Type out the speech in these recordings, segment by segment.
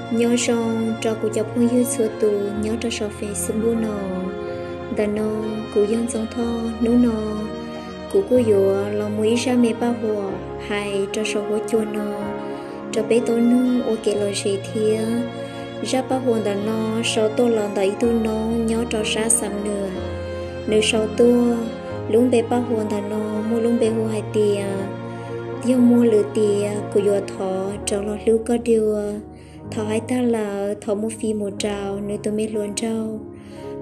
Nyob zoo rau kuv cov phooj ywg txhua tus nyob rau saum Facebook no. Ntawm no kuv yog Ntxoov Thoj. Hnub no kuv kuj yuav los muaj ib zaj me paj huam hais rau saum huab cua no rau peb tau mloog ua kev lom zem thiab. Zaj paj huam ntawm no sau tuaj los ntawm ib tug noob nyob rau sab Xam Nuam. Nws sau tuaj, lub npe paj huam ntawm no muaj lub npe hu hais tias, yog muaj lwm tiam kuv yuav thov rov los hlub koj dua. Thaum hais tag lawm thov mus fij mus rau nws tus me hluas nraug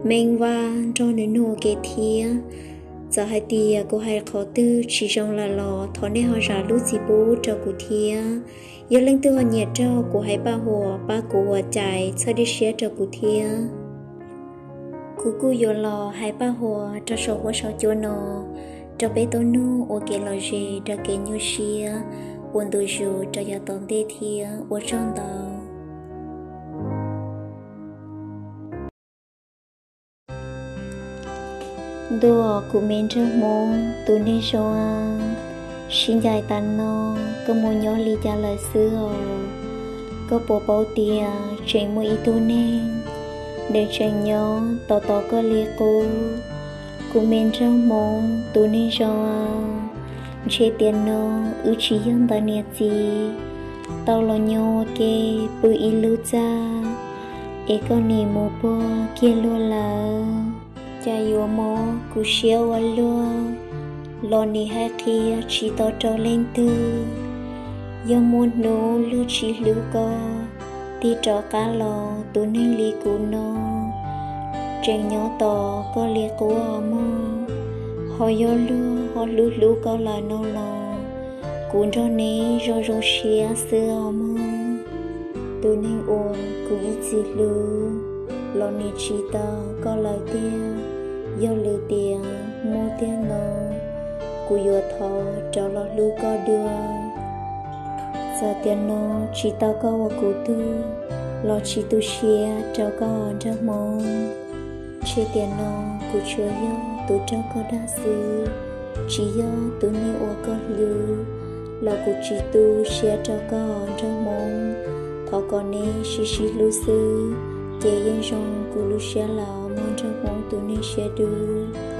Meej Vaj nrog nws nug ua ke thiab. Txawm hais tias kuv hais qhov twg tsis zoo lawm los thov nej ho zam lub txim pub rau kuv thiab. Yog leej twg ho nyiam raug kuv hais paj huam pab kuv ua cais txhawb dej siab rau kuv thiab. Kuv kuj yuav los hais paj huam rau saum huab saum cua no rau peb tau mloog ua kev lom zem rau kev nyuaj siab uas ntu zus rau yav tom ntej thiab. Ua tsaug ntau. Ntuj, kuv me nraug Hmoob tus neeg zoo, sib ncaim tas no koj mus nyob li cas lawm xwb os? Koj puas paub tias tseem muaj ib tug neeg, nws tseem nyob tos tos koj li qub? Kuv me nraug Hmoob tus neeg zoo, ntshe tiam no wb tsis yog ntawm niam txiv tau los nyob ua ke pw ib lub txaj, es koj nim mus puag kiag luag lawm. Cas yuav mob kuv siab ua luaj, los nim hais qhia tsis tau rau leej twg. Yog muaj hnub luag tsis hlub koj, tig rov qab los tus neeg li kuv no, tseem nyob tos koj li qub os mog. Ho yog luag ho hlub hlub koj lawm no los, kuv nrog neb zoo zoo siab xwb os mog. Tus neeg uas kuv ib txwm hlub, los nim tsis tau koj lawm tiag. Yog lwm tiam muaj tiag no, kuv yuav thov rov los hlub koj dua. Txawm tiam no tsis tau koj ua kuv tug, los tsis tu siab rau koj nraug Hmoob. Ntshe tiam no kuv tsuas yog tus raug koj dag xwb, tsis yog tus neeg uas koj hlub, los kuv tsis tu siab rau koj nraug Hmoob. Thov kom neb sib sib hlub xwb, ces yeej zoo kuv lub siab lawm mog nraug Hmoob tus neeg siab dub.